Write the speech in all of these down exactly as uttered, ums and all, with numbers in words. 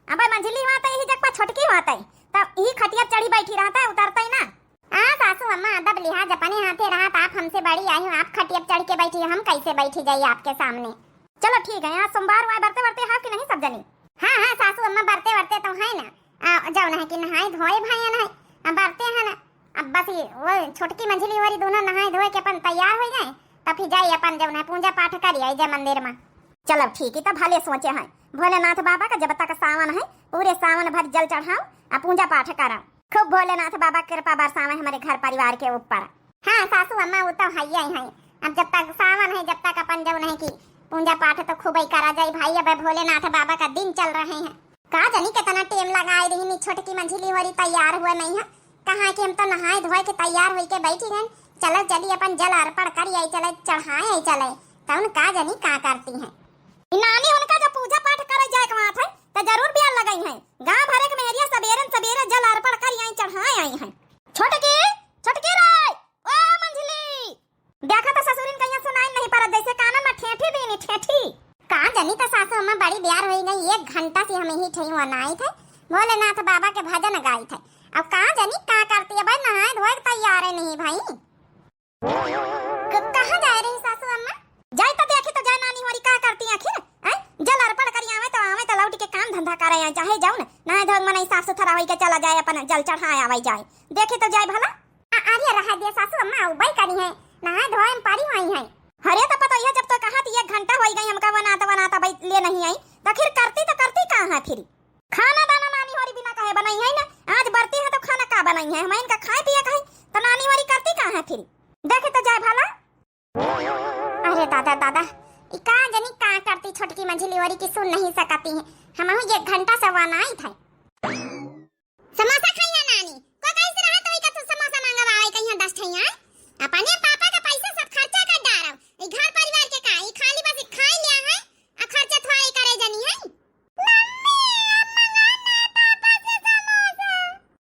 अबे मंझली हुआ तै, यही जगह छोटकी हुआ तै, तब यही खटिया चढ़ी बैठी रहत है, उतरत ही ना। हाँ सासू अम्मा, अदब लिहाज अपने हाथे रहत, आप हमसे बड़ी आई हो, आप खटिया चढ़ के बैठी, हम कैसे बैठी जाई आपके सामने? चलो ठीक है, आज सोमवार हुआ है, बरते बरते है कि नहीं सब जनी? हाँ हाँ सासू अम्मा, बरते बरते तो है ना, आ, जौन है कि नहाए धोए भयन है, आ, बरते है ना। अब बस ये वो छोटकी मंझली वाली दोनों नहाए धोए के अपन तैयार हो जाए, तब फिर जाई अपन जौन है पूजा पाठ करी आई जाए मंदिर में। चलो ठीक है, तब भले सोचे हैं भोलेनाथ बाबा का, जब तक सावन है पूरे सावन भर जल चढ़ाओ, आ पूजा पाठ करो, खूब भोलेनाथ बाबा कृपा बरसावे हमारे घर परिवार के ऊपर। हाँ सासू अम्मा, वो तो है ही है। अब जब तक सावन है, जब तक अपन जौन है कि पूजा पाठ तो खूब ही करा जाई भाई। अब भोलेनाथ बाबा का दिन चल रहे हैं, का जानी कितना टेम लगाए रही नी, छोटकी मंझली होरी तैयार हुआ नहीं है। कहाँ कि हम तो नहाए धोए के तैयार होई के बैठी गए, चलो चली अपन जल अर्पण करी आई चले, चढ़ाए आई चले, तौन का जानी का करती हैं। ई नानी उनका जब पूजा पाठ करे जाए के बात है, तो जरूर बियार लगई हैं। गाँव भरे के मेहरिया सबेरन सबेरे जल अर्पण करी आई, चढ़ाए आई हैं। छोटकी, छोटकी रे, ओ मंझली, देखा तो ससुरिन कहिया सुनाई नहीं परत, जैसे कानन में ठेठी बीनी ठेठी। का जानी तो सासू अम्मा बड़ी बियार होई गई, एक घंटा से हम यही ठई वनाई थे, भोलेनाथ बाबा के भजन गाई थे। अब का जानी का करती है भाई, नहाए धोए के तैयार है नहीं भाई। क-, कहाँ जाए रही सासू अम्मा? जाए तो देखी तो जाए नानी होरी का करती आखिर, हैं? जल अर्पण करी आवे तो आवे तो लौट के काम धंधा करे आए, चाहे जाओ ना, नहाए धोए मनई साफ सुथरा होई के चला जाए, अपन जल चढ़ाए आवे जाए, देखी तो जाए भला। आ, अरे रहा दे सासू अम्मा, उबई करी है, नहाए धोए में पारी हुई है। अरे तो पता यह जब तो कहा थी एक घंटा होई गई हमका वनात वनात अब ले नहीं आई, तो आखिर करती तो करती का है फिर? खाना दाना नानी होरी बिना कहे बनाई है ना, आज बरती है तो खाना का बनाई है, हम इनका खाए पिए का है, तो नानी होरी करती का है फिर? देखे तो जाए भला। अरे दादा दादा, ई का जानी का करती छोटकी मंझली होरी की सुन नहीं सकती है, हम एक घंटा से वनाई थे। समोसा खाइया नानी, को कहीं से रहा तो का तू समोसा मंगवावे कहीं दस ठैया? अपने पापा का पैसा सब खर्चा कर डारब। ई घर परिवार के का, ई खाली बस खाई लिया है, आ खर्चा थोड़ा ही करे जानी है। मम्मी, अब मंगा ना पापा से समोसा।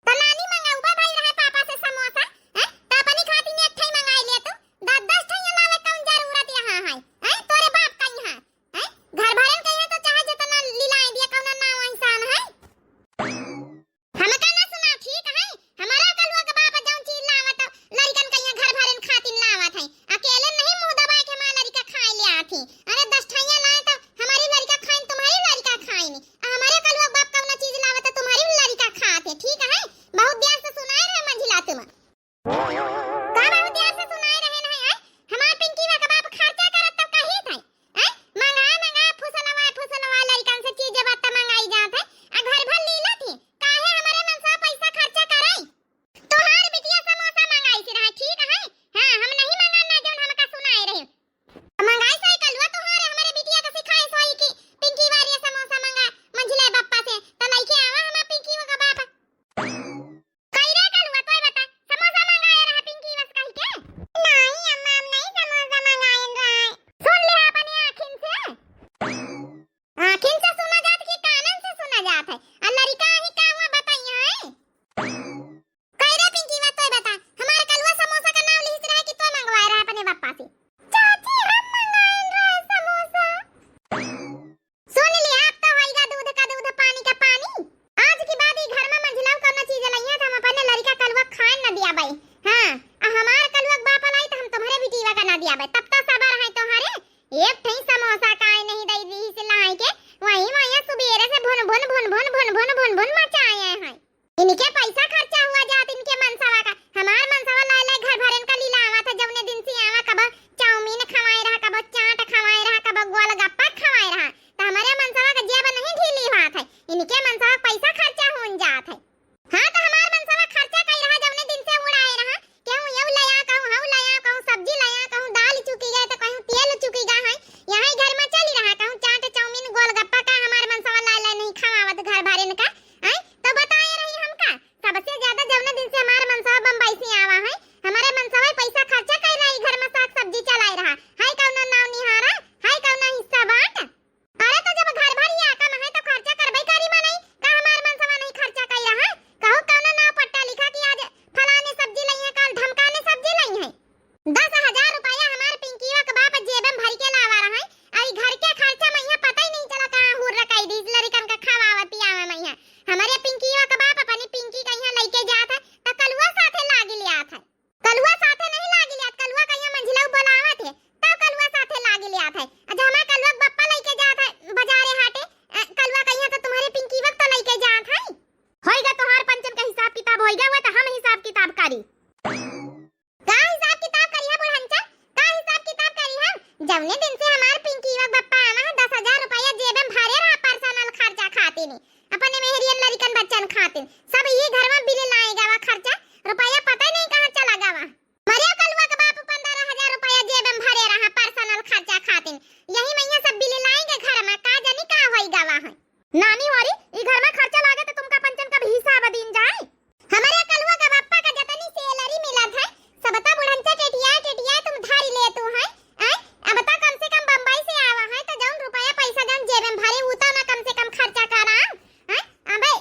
तो नानी मंगौबा भाई रहे पापा से समोसा, हैं? तो अपनी खातिर एक ठई मंगाई ले तू। दस दस ठई लावे कौन जरूरत यहाँ है? हैं? तोरे बाप का यहाँ, हैं? घर भरन के यहाँ तो चाहे जितना लिलाई दिया, कौनो नाव एहसान है? हमका ना सुना, ठीक है? हमारा कलुआ के बाप जौन चीज लावत, लड़िकन के यहाँ घर भरन खातिर लावत है। अकेले नहीं मुंह दबाए के हमार लड़िका खाए ले आती। अरे दस ठैया लाए तो हमारी लड़िका खाइन, तुम्हारी लड़िका खाइन। आ हमारे कलुआ के बाप कौनो चीज लावत, तुम्हारी लड़िका खाते, ठीक है? बहुत देर से सुनाए रहे मंझिला तुम। का बहुत देर से सुनाए रहे नहीं, हैं? हमार पिंकीवा का बाप खर्चा करत तब कहित है, हैं? मंगा, मंगा, फुसलवा, फुसलवा, लड़िकन से चीज बत्ता मंगाई जात है, आ घर भर लीला थी, काहे हमारे मनसा पैसा खर्चा कराई? तोहार बिटिया समोसा मंगाई से रहा, ठीक है? हाँ, हम नहीं मंगा ना जौन हमका सुनाए रहे। तो मंगाई साइकिलवा तोहार, हमारे बिटिया का सिखाए सोई की पिंकीवा रे समोसा मंगा, मंझिला बप्पा से, तो लइके आवा हमार पिंकीवा का बाप। कई रे कलुआ, तोय बता, समोसा मंगाया रहा पिंकी बस कही के? नहीं अम्मा, हम नहीं समोसा मंगायन रहा। सुन ले अपनी आँखिन से। आँखिन से सुना जात कि कानन से सुना जात है? आ लड़िका ही का हुआ बताइया है? कई रे पिंकी बा, तोय बता, हमारे कलुआ समोसा का नाम लिहित रहा कि तोय मंगवाए रहा अपने बप्पा से? चाची, हम मंगायन रहा समोसा। सुन लिया, अब तो होइगा दूध का दूध, पानी का पानी। आज के बाद ई घर में मंझिलाऊ कौनो चीज लइहे तो हम अपने लड़िका कलुआ खाए न दिया बाई। हाँ, आ हमार कलुआ के बाप लाई तो हम तुम्हारे बिटीवा का न दिया बाई। तब तो सबर है तुम्हारे। एक ठई समोसा काहे नहीं दई दी से लाई के, वही वही सुबेरे से भुन भुन भुन भुन भुन भुन भुन भुन मचाए हैं। इनके पैसा खर्चा हुआ जात इनके मनसवा का। हमार मनसवा लाए लाए घर भरेन का लीला आवा था, जौने दिन से आवा कबो चाउमीन खवाए रहा, कबो चाट खवाए रहा, कबो गोलगप्पा खवाए रहा। तो हमारे मनसवा का जेब नहीं ढीली हुआ था, इनके मनसवा का पैसा खर्चा होन जात है। हाँ, तो हमार मनसवा खर्चा कई रहा, जौने दिन से उड़ाए रहा, कहूँ यऊ लया, कहूँ हऊ लया, कहूँ सब्जी लया, कहूँ दाल चुकी गए, तो कहूँ तेल चुकी गा है। यहाँ ही घर में चली रहा, कहूँ चाट, चाउमीन, गोलगप्पा का हमार मनसवा लाए लाए नहीं खवावत घर भरेन का, हैं? तो बताए रही हमका, सबसे ज्यादा जौने दिन से हमार मनसवा बम्बई से आवा है, हमारे मनसवा पैसा खर्चा कई रहा, घर में साग सब्जी चलाए रहा, है कौनो नाव निहारा, है कौनो हिस्सा बांट? अरे तो जब घर भर ये आका में है तो खर्चा करबे करी मनई, अपने मेहरियन लड़िकन बच्चन खातिन। सब यही घर मा बिल लाए गवा खर्चा, रुपया पता नहीं कहाँ चला गवा। मरे कलुआ के बाप पन्द्रह हजार रुपया जेब मा भरे रहा, personal खर्चा खातिन। यही मइहाँ सब बिल लाए गे घर मा, का जानी का होई गवा है। नानी होरी, ई घर मा खर्चा लागे तो तुमका पंचन का भी हिसाब दीन जाए। हमरे कलुआ का बप्पा का जतनी salary मिलत है, सब ता बुढ़न से टेटिया टेटिया तुम धारी लेतू है। आय, अब ता कम से कम बम्बई से आवा है, तो जौन रुपया पैसा जौन जेब मा भरे, ऊ ता ना कम से कम खर्चा करा। आय, अबे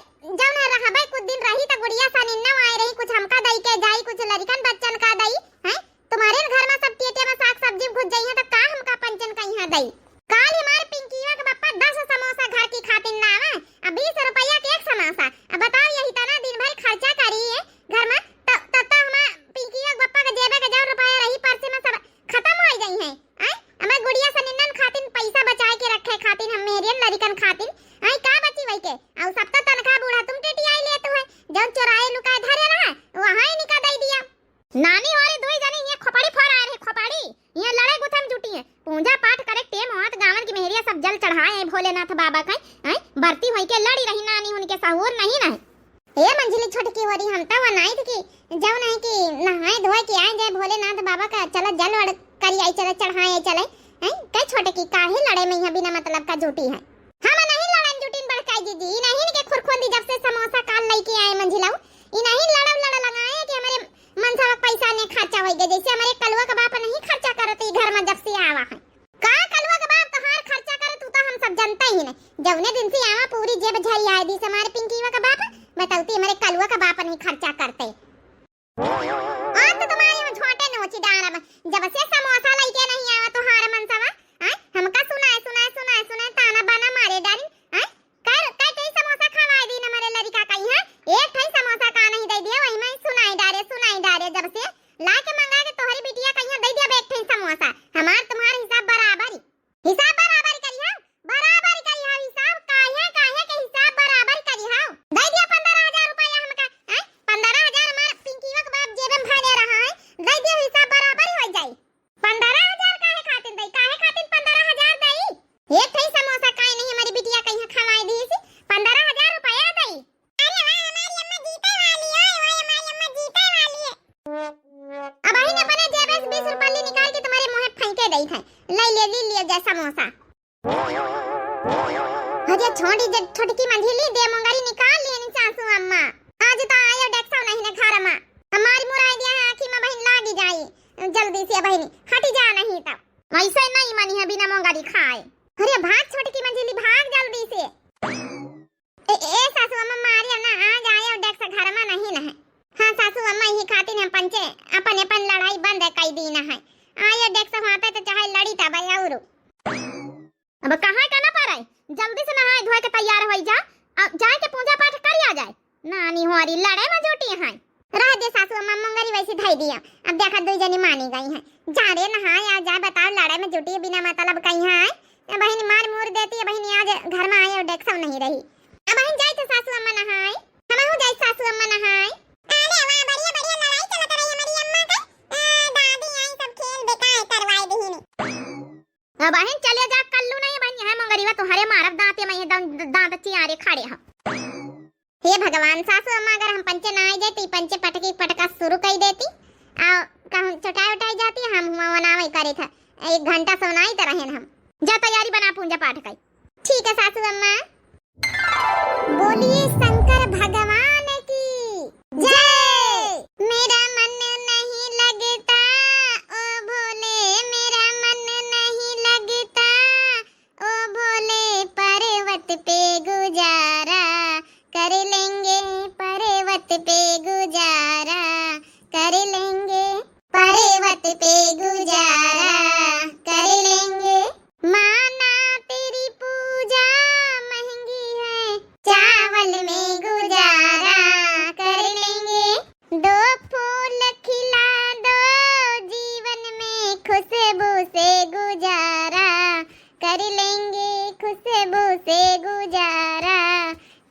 जौन है रहबे, कुछ दिन रही तो गुड़िया सनिन्ना आए रही, कुछ हमका दई के जाई, कुछ लड़िकन बच्चन का दई। आय, तुम्हरे घर मा सब टेटिया मा साग सब्जी घुस जाई है, तो का हमका पंचन कइहाँ दई? काल हमार पिंकिया के बप्पा दस समोसा घर की खातिन लावा, अब बीस रुपया के एक समोसा। अब बताओ, यही तना दिन भर खर्चा करी है घर मा, त-, तब तक हमार पिंकिया के बप्पा के जेबे के जौन रुपया रही, पर्से मा सब खतम होई जाई है। आय, हमार गुड़िया सनिन्नन खातिन पैसा बचाए के रखे खातिन, हम मेहरियन लड़िकन खातिन, आय, का बची वही के? अउ सब तो तनखा बूढ़ा तुम टेटियाई लेतू है, जौन चोराए लुकाए धरे रहा, वहाँ ही निका दई दिया। नानी होरी, दुई जनी ये खोपड़ी फोर आए रहे, खोपड़ी। ये लड़े गुथे मा जुटी है। पूजा पाठ करे टेम होत गावन की मेहरिया सब जल चढ़ाए हैं भोलेनाथ बाबा का। हैं? बरती होई के लड़ी रही नानी, उनके सहूर नहीं ना है। ए मंझली छोटकी होरी, हम तो वनाइत की जौन है कि नहाए धोए के आए जाए भोलेनाथ बाबा का, चला जल वड़ करी आई, चला चढ़ाए आई, चले। हैं? कई छोटकी काहे लड़े मा यहाँ बिना मतलब का जुटी है? हम नहीं लड़न जुटिन बड़काई दीदी, ई नहीं के खुरखुंदी जब से समोसा काल लइके आए मंझिलऊ, ई नहीं लड़ब लड़ लगाए कि हमरे मनसवा के पैसा ने खर्चा होई गए, जैसे हमरे कलुआ का बाप नहीं खर्चा करत ई घर मा जब से आवा है। का कलुआ का बाप तोहार खर्चा करे, तू तो हम सब जनता ही नहीं। जौने दिन से आवा पूरी जेब झरी आए दी से हमारे पिंकीवा का बाप, बतौती हमरे कलुआ का बाप नहीं खर्चा करते। आज तो तुम्हारे हम छोटे नोची डारब, जब से समोसा लइके नहीं आवा तोहार मनसवा। आय, हमका सुनाए, सुनाए, सुनाए, सुनाए, ताना बाना मारे डारिन। आय, कर, कर कई समोसा खवाए दीन हमरे लड़िका कइहाँ, एक ठई समोसा का नहीं दे दिया, वही मा सुनाए डारे, सुनाए डारे, जब से ला के मंगा के तोहरी बिटिया कइहाँ दे दिया एक ठई समोसा। हमार तुम्हार हिसाब बराबर ही। हिसाब बराबर करिहा, बराबर करिहा हिसाब, काहे, काहे के हिसाब बराबर करिहा। दे दिया पन्द्रह हजार रुपया हमका, हैं? पन्द्रह हजार हमार पिंकीवा के बाप जेबे मा भरे रहा है, दे दिया हिसाब बराबर ही हो जाई। पन्द्रह हजार काहे खातिन दई, काहे खातिन पन्द्रह हजार दई? एक ठई समोसा काहे नहीं हमारी बिटिया कइहाँ खवाए दी सी, पन्द्रह हजार रुपया दई। अरे वाह, हमारी अम्मा जीते वाली है, वाह, हमारी अम्मा जीते वाली है। अब अहिन अपने जेबे से बीस रुपया निकाल के तुम्हारे मुँहे फेंके दई थे। ले ले, ले लिया जा समोसा। अरे छोड़ी, जब छोटकी मंझिली दे मुंगरी निकाल लिए नी सासू अम्मा। आज तो आयो डेक्सो नहीं ने घर मा। हमारी मुराई दिया है आँखी मा बहिन लागी जाई। जल्दी से बहिनी हटी जा नहीं तो। ऐसे नहीं मनी है बिना मुंगरी खाए। अरे भाग छोटकी मंझिली, भाग जल्दी से। ए, ए सासू अम्मा, मारियो ना, आज आयो डेक्स घर मा नहीं न है। हाँ सासू अम्मा, यही खातिर हम पंचे अपन अपन लड़ाई बंद कई दीन है। आयो डेक्स वहाँ पे तो चाहे लड़ी तब औरू। अब कहाँ का ना पड़े, जल्दी से नहाए धोए के तैयार होई जा, अब जाए के पूजा पाठ करिया जाए। नानी होरी लड़े मा जुटी है। रह दे सासू अम्मा, मुंगरी वैसी धई दिया। अब देखा दुई जनी मानी गई हैं। जा रे नहाए आ जा, बताओ लड़े मा जुटी बिना मतलब कहीं है। ए बहिनी मार मूर देती है बहिनी, आज घर मा आए और डेक्सो नहीं रही। अब बहिन जाई तो सासू अम्मा नहाए, हमहू जाई सासू अम्मा नहाए। अरे वाह, बढ़िया बढ़िया लड़ाई चलत रही हमारी अम्मा के। आ, दादी आई सब खेल बेकार करवाए दीनी। अब बहिन चले जा, कल्लू नहीं बहिन, यहाँ मुंगरीवा तुम्हारे मारब दांते मा, दांत, दांत चियारे खड़े हम। हे भगवान, सासू अम्मा अगर हम पंचे ना आए जाए तो ई पंचे पटकी पटका शुरू कर देती। आ कहूँ चटाई उटाई जाती, हम हुआ वनावई करे था। एक घंटा सोनाई तो रहेन हम। जा तैयारी बना पूजा पाठ का। ठीक है सासू अम्मा। बोलिए शंकर भगवान की जय। मेरा मन नहीं लगता, ओ भोले, मेरा मन नहीं लगता, ओ भोले, पर्वत पे गुजारा कर लेंगे, पर्वत पे गुजारा कर लेंगे, पर्वत पे गुजारा कर लेंगे। माना तेरी पूजा महंगी है, चावल में गुजारा कर लेंगे। दो फूल खिला दो जीवन में, खुशबू से गुजारा कर लेंगे, खुशबू से गुजारा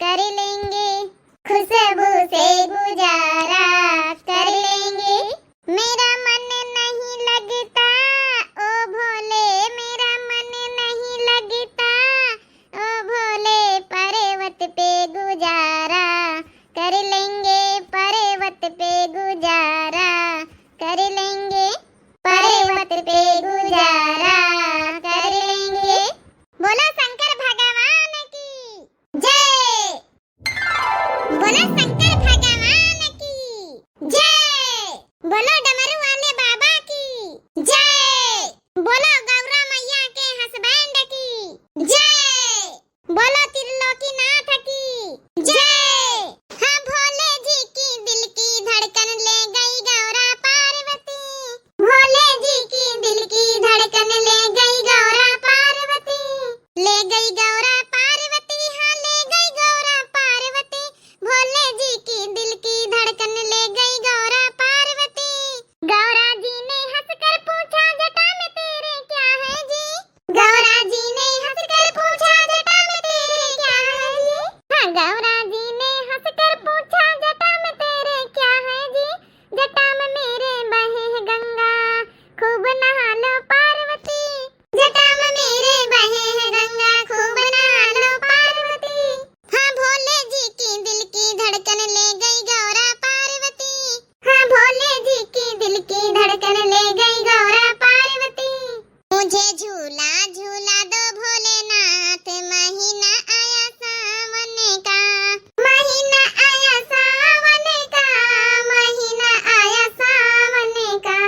कर लेंगे, खुशबू से गुजारा कर लेंगे। मेरा मन नहीं लगता, बोलो शंकर भगवान की जय। बोलो डमरू वाले बाबा की जय। बोलो गौरा मैया के husband की जय। बोलो त्रिलोकीनाथ की जय। हाँ, भोले जी की दिल की धड़कन ले गई गौरा पार्वती। भोले जी की दिल की धड़कन ले गई गौरा पार्वती। ले गई गौरा पार्वती, हाँ, ले गई गौरा पार्वती। भोले जी की दिल की धड़कन ले गई गौरा पार्वती। गौरा जी ने हंसकर पूछा, जटा में तेरे क्या है जी? गौरा जी ने हंसकर पूछा, जटा में तेरे क्या है जी? हाँ, गौरा जी ने हंसकर पूछा, जटा में तेरे क्या है जी? जटा में मेरे बहे है गंगा, खूब नहा लो पार्वती। जटा में मेरे बहे है गंगा, खूब नहा लो पार्वती। हाँ, भोले जी की दिल की धड़कन ले गई गौरा पार्वती। हाँ, भोले जी की दिल की धड़कन ले गई गौरा पार्वती। मुझे झूला झूला दो भोलेनाथ, महीना आया सावन का, महीना आया सावन का, महीना आया सावन का।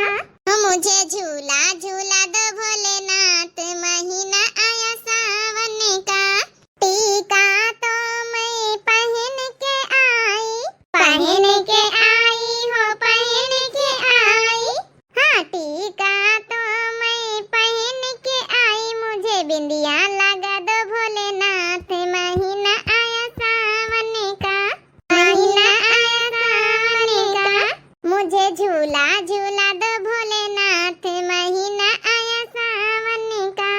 मुझे झूला झूला दो भोलेनाथ, महीना आया सावन का। टीका तो मैं पहन के आई, पहन के आई हो, पहन के आई। हाँ, टीका तो मैं पहन के आई, मुझे बिंदिया लगा दो भोलेनाथ, महीना आया सावन का, महीना आया सावन का। मुझे झूला झूला दो भोलेनाथ, महीना आया सावन का।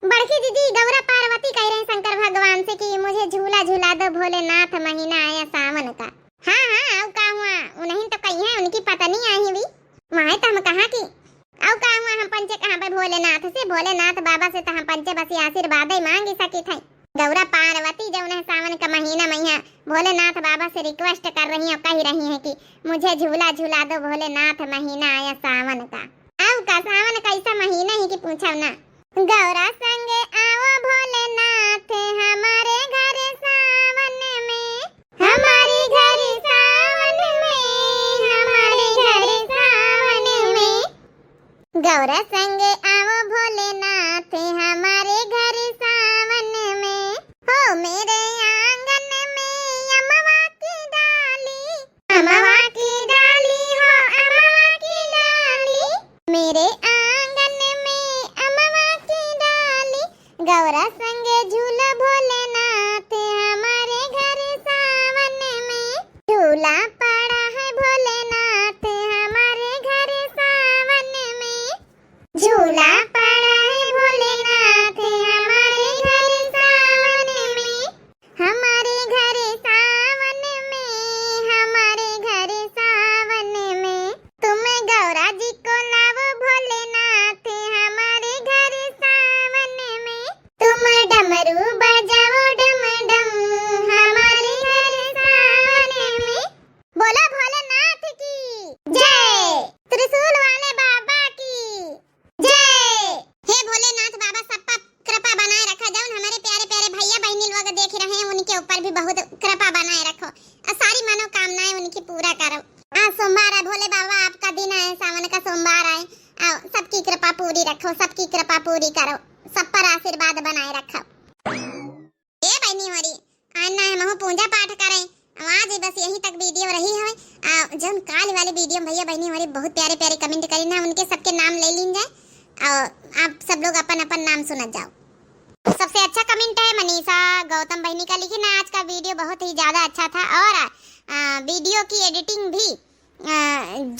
बड़की दीदी गौरा पार्वती कह रहे शंकर भगवान से कि मुझे झूला झूला दो भोलेनाथ, महीना आया सावन का। हाँ, हाँ, अउ का हुआ, उन्हीं तो कही है, उनकी पत्नी आई हुई। वहाँ तो हम कहा कि, अउ का हुआ, हम पंचे कहाँ पे भोलेनाथ से, भोलेनाथ बाबा से तो हम पंचे बस ये आशीर्वाद ही मांग सकी थे। गौरा पार्वती जौन है सावन का महीना में यहाँ भोलेनाथ बाबा से request कर रही हैं, कह रही हैं कि मुझे झूला झूला दो भोलेनाथ, महीना आया सावन का। अब का सावन का ऐसा महीना है कि पूछो ना। गौरा संगे आओ भोलेनाथ हमारे घर सावन में, हमारे घर सावन में, हमारे घर सावन में। गौरा संगे आओ भोलेनाथ हमारे घर सावन में। हो मेरे आंगन में अमवा की डाली, अमवा की डाली हो, अमवा की डाली। मेरे आंगन में अमवा की डाली, गौरा संगे झूलो भोलेनाथ हमारे घर सावन में। झूला पड़ा है भोलेनाथ हमारे घर सावन में। झूला पड़ा है भोलेनाथ हमारे घर सावन में। हमारे घर सावन में, हमारे घर सावन में। तुम गौरा जी को लाओ भोलेनाथ हमारे घर सावन में। तुम डमरू बजाओ डम डम हमारे घर सावन में। बोलो भोलेनाथ की जय, त्रिशूल वाले बाबा की जय। हे भोलेनाथ बाबा, सब पर कृपा बनाए रखा। जौन हमारे प्यारे प्यारे भैया बहनी लोग देख रहे हैं, उनके ऊपर भी बहुत कृपा बनाए रखो और सारी मनोकामनाएं उनकी पूरा करो। आज सोमवार है भोले बाबा, आपका दिन आए, सावन का सोमवार आए, आओ, सबकी कृपा पूरी रखो, सबकी कृपा पूरी करो, सब पर आशीर्वाद बनाए रखो। ए बहनी होरी, आज ना हमहू पूजा पाठ करें। आज ही बस यहीं तक video रही है। आ, जौन काल वाले video में भैया बहनी होरी बहुत प्यारे प्यारे comment करी ना, उनके सबके नाम ले लीन जाए और आप सब लोग अपन अपन नाम सुनत जाओ। सबसे अच्छा comment है मनीषा गौतम बहनी का, लिखी ना, आज का video बहुत ही ज्यादा अच्छा था और, आ, video की editing भी, आ,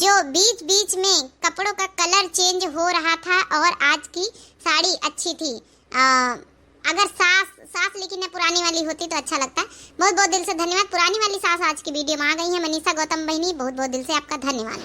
जो बीच बीच में कपड़ों का colour change हो रहा था और आज की साड़ी अच्छी थी। आ, अगर सास, सास लिखी ना पुरानी वाली होती तो अच्छा लगता। बहुत बहुत दिल से धन्यवाद। पुरानी वाली सास आज की video में आ गई है मनीषा गौतम बहनी, बहुत बहुत दिल से आपका धन्यवाद।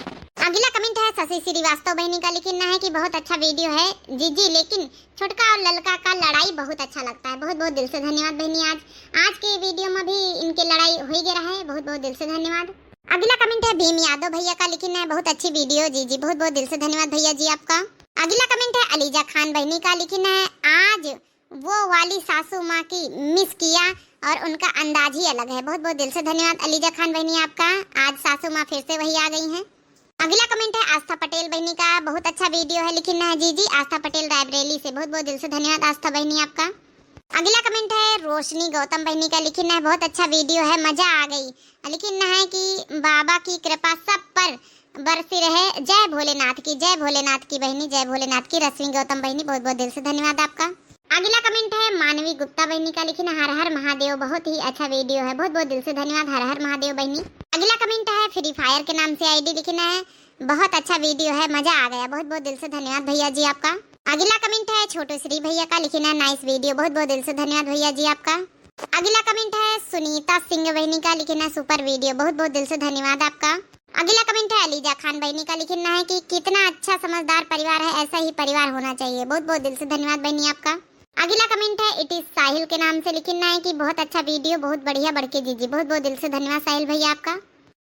अगला comment है शशि श्रीवास्तव बहनी का, लिखी ना है कि बहुत अच्छा video है जीजी, लेकिन छोटका और ललका का लड़ाई बहुत अच्छा लगता है। बहुत बहुत दिल से धन्यवाद बहनी। आज, आज के video में भी इनके लड़ाई हो ही गया है। बहुत बहुत दिल से धन्यवाद। अगला comment है भीम यादव भैया का, लिखी ना है बहुत अच्छी video जीजी, बहुत बहुत दिल से धन्यवाद भैया जी आपका। अगला comment है अलीजा खान बहनी का, लिखी ना है आज वो वाली सासू माँ की miss किया, और उनका अंदाज ही अलग है। बहुत बहुत दिल से धन्यवाद अलीजा खान बहनी आपका। आज सासू माँ फिर से वही आ गई हैं। अगला कमेंट है आस्था पटेल बहनी का, बहुत अच्छा वीडियो है, लिखिन है जी जी। आस्था पटेल रायबरेली से, बहुत बहुत दिल से धन्यवाद आस्था बहनी आपका। अगला कमेंट है रोशनी गौतम बहनी का, लिखिन है बहुत अच्छा वीडियो है, मजा आ गई। लिखिन है कि बाबा की कृपा सब पर बरसी रहे। जय भोलेनाथ की, जय भोलेनाथ की बहनी, जय भोलेनाथ की। रश्मि गौतम बहनी, बहुत बहुत दिल से धन्यवाद आपका। अगला कमेंट है मानवी गुप्ता बहनी का, लिखिन है हर हर महादेव, बहुत ही अच्छा वीडियो है, बहुत बहुत दिल से धन्यवाद हर हर महादेव बहनी। अगला कमेंट है फ्री फायर के नाम से आईडी, लिखिन है बहुत अच्छा वीडियो है, मजा आ गया, बहुत बहुत दिल से धन्यवाद भैया जी आपका। अगला कमेंट है छोटू श्री भैया का, लिखिन है नाइस वीडियो, बहुत बहुत दिल से धन्यवाद भैया जी आपका। अगला कमेंट है सुनीता सिंह बहनी का, लिखिन है सुपर वीडियो, बहुत बहुत दिल से धन्यवाद आपका। अगला कमेंट है अलीजा खान बहनी का, लिखिन है कि कितना अच्छा समझदार परिवार है, ऐसा ही परिवार होना चाहिए, बहुत बहुत दिल से धन्यवाद बहनी आपका। अगला कमेंट है इट इज साहिल के नाम से, लिखिन है कि बहुत अच्छा वीडियो, बहुत बढ़िया बड़के जीजी, बहुत बहुत दिल से धन्यवाद साहिल भैया आपका।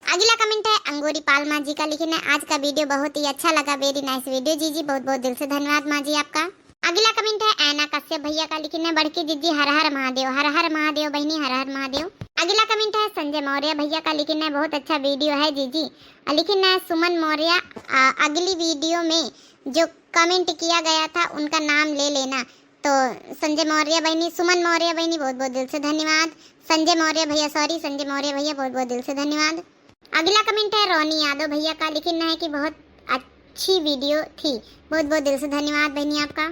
अगला कमेंट है अंगूरी पाल माँ जी का, लिखिन है आज का वीडियो बहुत ही अच्छा लगा, वेरी नाइस वीडियो जीजी, बहुत बहुत दिल से धन्यवाद माँ जी आपका। अगला कमेंट है ऐना कश्यप भैया का, लिखिन है बड़की जीजी हर हर महादेव, हर हर महादेव बहनी, हर हर महादेव। अगला कमेंट है संजय मौर्य भैया का, लिखिन है बहुत अच्छा वीडियो है जीजी। और लिखिन है सुमन मौर्य, आ, अगली वीडियो में जो कमेंट किया गया था उनका नाम ले लेना। तो संजय मौर्य बहनी, सुमन मौर्य बहनी, बहुत बहुत दिल से धन्यवाद। संजय मौर्य भैया, सॉरी, संजय मौर्य भैया, बहुत बहुत दिल से धन्यवाद। अगला कमेंट है रोनी यादव भैया का, लिखिन है कि बहुत अच्छी वीडियो थी, बहुत बहुत दिल से धन्यवाद बहनी आपका।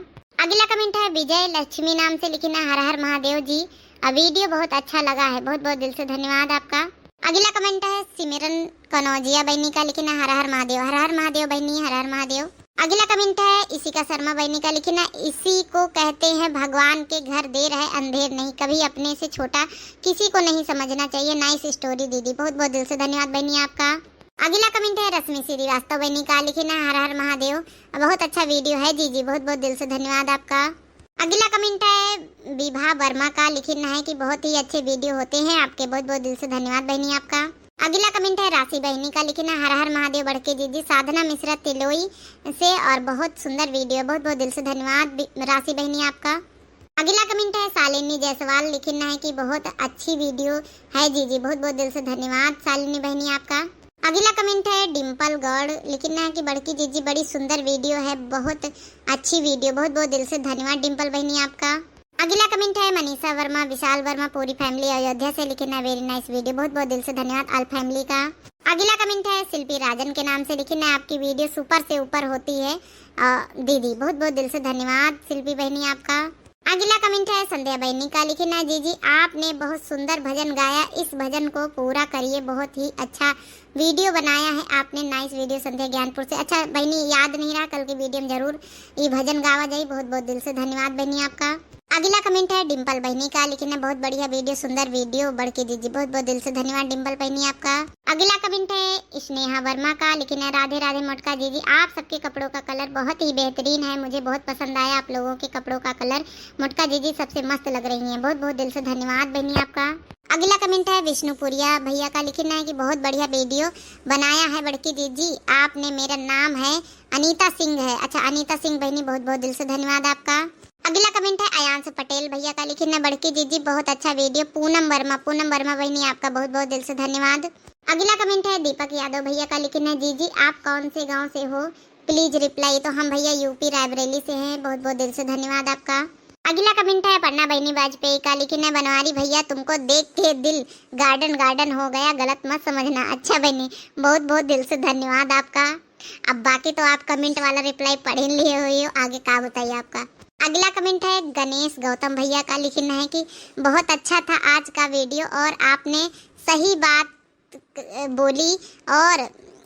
अगला कमेंट है विजय लक्ष्मी नाम से, लिखिन है हर हर महादेव जी, आ, वीडियो बहुत अच्छा लगा है, बहुत बहुत दिल से धन्यवाद आपका। अगला कमेंट है सिमरन कनौजिया बहनी का, लिखिन है हर हर महादेव, हर हर महादेव बहनी, हर हर महादेव। अगला कमेंट है इशिका शर्मा बहनी का, लिखिन है इसी को कहते हैं भगवान के घर, देर है अंधेर नहीं, कभी अपने से छोटा किसी को नहीं समझना चाहिए, नाइस स्टोरी दीदी, बहुत बहुत दिल से धन्यवाद बहनी आपका। अगला कमेंट है रश्मि श्रीवास्तव बहनी का, लिखिन है हर हर महादेव, बहुत अच्छा वीडियो है जीजी, बहुत बहुत दिल से धन्यवाद आपका। अगला कमेंट है विभा वर्मा का, लिखिन है कि बहुत ही अच्छे वीडियो होते हैं आपके, बहुत बहुत दिल से धन्यवाद बहनी आपका। अगला कमेंट है राशि बहनी का, लिखिन है हर हर महादेव बड़के जीजी, साधना मिश्रा तिलोई से, और बहुत सुंदर वीडियो, बहुत बहुत दिल से धन्यवाद बि-, राशि बहनी आपका। अगला कमेंट है शालिनी जायसवाल, लिखिन है कि बहुत अच्छी वीडियो है जीजी, बहुत बहुत दिल से धन्यवाद शालिनी बहनी आपका। अगला कमेंट है डिम्पल गौड़, लिखिन है कि बड़की जीजी बड़ी सुंदर वीडियो है, बहुत अच्छी वीडियो, बहुत बहुत दिल से धन्यवाद डिम्पल बहनी आपका। अगला कमेंट है मनीषा वर्मा, विशाल वर्मा, पूरी फैमिली अयोध्या से, लिखिन है वेरी नाइस वीडियो, बहुत बहुत दिल से धन्यवाद ऑल फैमिली का। अगला कमेंट है शिल्पी राजन के नाम से, लिखिन है आपकी वीडियो सुपर से ऊपर होती है, अ, दीदी, बहुत बहुत दिल से धन्यवाद शिल्पी बहनी आपका। अगला कमेंट है संध्या बहनी का, लिखिन है जीजी आपने बहुत सुंदर भजन गाया, इस भजन को पूरा करिए, बहुत ही अच्छा वीडियो बनाया है आपने, नाइस वीडियो संध्या ज्ञानपुर से। अच्छा बहनी, याद नहीं रहा, कल के वीडियो में जरूर ये भजन गावा जाई। बहुत बहुत दिल से धन्यवाद बहनी आपका। अगला कमेंट है डिम्पल बहनी का, लिखिन है बहुत बढ़िया वीडियो, सुंदर वीडियो बड़की जीजी, बहुत बहुत दिल से धन्यवाद डिम्पल बहनी आपका। अगला कमेंट है स्नेहा वर्मा का, लिखिन है राधे राधे मोटका जीजी, आप सबके कपड़ों का कलर बहुत ही बेहतरीन है, मुझे बहुत पसंद आया आप लोगों के कपड़ों का कलर। मोटका जीजी सबसे मस्त लग रही हैं, बहुत बहुत दिल से धन्यवाद बहनी आपका। अगला कमेंट है विष्णुपुरिया भैया का, लिखिन है कि बहुत बढ़िया वीडियो बनाया है बड़की जीजी आपने, मेरा नाम है अनीता सिंह है। अच्छा अनीता सिंह बहनी, बहुत बहुत दिल से धन्यवाद आपका। अगला कमेंट है अयांश पटेल भैया का, लिखिन है बड़की जीजी बहुत अच्छा वीडियो। पूनम वर्मा, पूनम वर्मा बहनी आपका बहुत बहुत दिल से धन्यवाद। अगला कमेंट है दीपक यादव भैया का, लिखिन है जीजी आप कौन से गांव से हो, प्लीज रिप्लाई। तो हम भैया यूपी रायबरेली से हैं, बहुत बहुत दिल से धन्यवाद आपका। अगला कमेंट है अपर्णा बहनी वाजपेयी का, लिखिन है बनवारी भैया तुमको देख के दिल गार्डन गार्डन हो गया, गलत मत समझना। अच्छा बहनी, बहुत बहुत दिल से धन्यवाद आपका। अब बाकी तो आप कमेंट वाला रिप्लाई पढ़ ही लिए हुई हो, आगे का बताइए आपका। अगला कमेंट है गणेश गौतम भैया का, लिखिन है कि बहुत अच्छा था आज का वीडियो और आपने सही बात क-, बोली और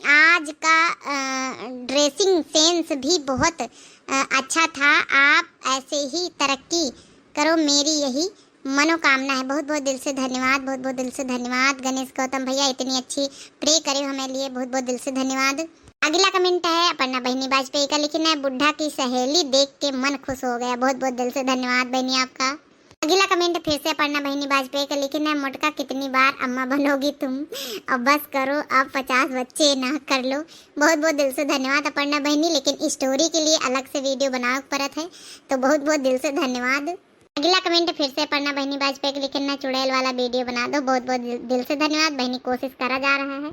आज का, अ, ड्रेसिंग सेंस भी बहुत, अ, अच्छा था। आप ऐसे ही तरक्की करो, मेरी यही मनोकामना है। बहुत बहुत दिल से धन्यवाद, बहुत बहुत दिल से धन्यवाद गणेश गौतम भैया, इतनी अच्छी प्रे करे हमें लिए, बहुत बहुत दिल से धन्यवाद। अगला कमेंट है अपर्णा बहनी वाजपेयी का, लिखिन है बुढ़ा की सहेली देख के मन खुश हो गया। बहुत बहुत दिल से धन्यवाद बहनी आपका। अगला कमेंट फिर से अपर्णा बहनी वाजपेयी का, लिखिन है मोटका कितनी बार अम्मा बनोगी तुम, अब बस करो, अब पचास बच्चे ना कर लो। बहुत बहुत दिल से धन्यवाद अपर्णा बहनी, लेकिन स्टोरी के लिए अलग से वीडियो बनावे के पड़त है, तो बहुत बहुत दिल से धन्यवाद। अगला कमेंट फिर से पढ़ना बहनी बाजपेयी के लिखे ना, चुड़ैल वाला वीडियो बना दो। बहुत बहुत दिल, दिल से धन्यवाद बहनी, कोशिश करा जा रहा है,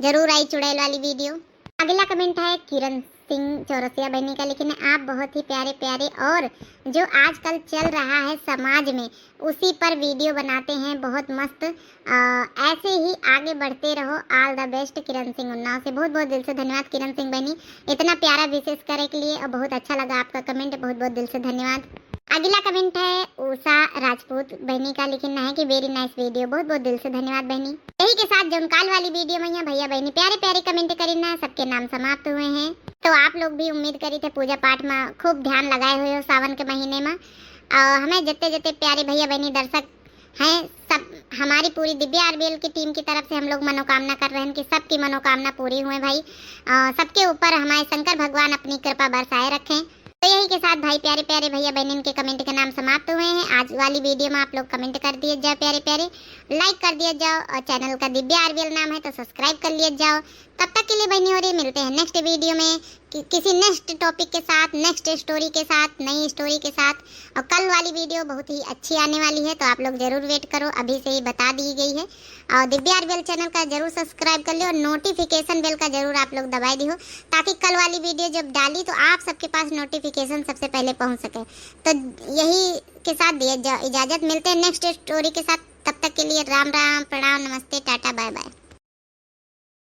जरूर आई चुड़ैल वाली वीडियो। अगला कमेंट है किरण सिंह चौरसिया बहनी का, लिखे ना, आप बहुत ही प्यारे प्यारे और जो आजकल चल रहा है समाज में उसी पर वीडियो बनाते हैं, बहुत मस्त। अ, ऐसे ही आगे बढ़ते रहो, all the best। किरण सिंह उन्नाव से बहुत बहुत दिल से धन्यवाद किरण सिंह बहनी, इतना प्यारा विशेष करे के लिए और बहुत अच्छा लगा आपका कमेंट, बहुत बहुत दिल से धन्यवाद। अगला कमेंट है उषा राजपूत बहनी का, लिखे ना है कि very nice video, बहुत बहुत दिल से धन्यवाद बहनी। यही के साथ जौन काल वाली वीडियो में यहाँ भैया बहनी प्यारे प्यारे कमेंट करी ना, सबके नाम समाप्त हुए हैं। तो आप लोग भी उम्मीद करी थे पूजा पाठ में खूब ध्यान लगाए हुए हो सावन के महीने में, और हमें जितने जितने प्यारे भैया बहनी दर्शक हैं, सब हमारी पूरी दिव्या आरबीएल की टीम की तरफ से हम लोग मनोकामना कर रहे हैं कि सबकी मनोकामना पूरी हुए भाई। अ, सबके ऊपर हमारे शंकर भगवान अपनी कृपा बरसाए रखें। तो यही के साथ भाई प्यारे प्यारे भैया बहनिन के कमेंट के नाम समाप्त हुए हैं। आज वाली वीडियो में आप लोग कमेंट कर दिए जाओ प्यारे प्यारे, लाइक कर दिए जाओ और चैनल का दिव्या आरबीएल नाम है तो सब्सक्राइब कर लिए जाओ। तब तक के लिए बहनी हो रही, मिलते हैं नेक्स्ट वीडियो में कि, किसी नेक्स्ट टॉपिक के साथ, नेक्स्ट स्टोरी के साथ, नई स्टोरी के साथ। और कल वाली वीडियो बहुत ही अच्छी आने वाली है, तो आप लोग जरूर वेट करो, अभी से ही बता दी गई है। और दिव्या आरबीएल चैनल का जरूर सब्सक्राइब कर लियो और नोटिफिकेशन बेल का जरूर आप लोग दबाई दियो, ताकि कल वाली वीडियो जब डाली तो आप सबके पास नोटिफिकेशन सबसे पहले पहुंच सके। तो यही के साथ दिए जा इजाज़त, मिलते हैं नेक्स्ट स्टोरी के साथ। तब तक के लिए राम राम, प्रणाम, नमस्ते, टाटा, बाय बाय।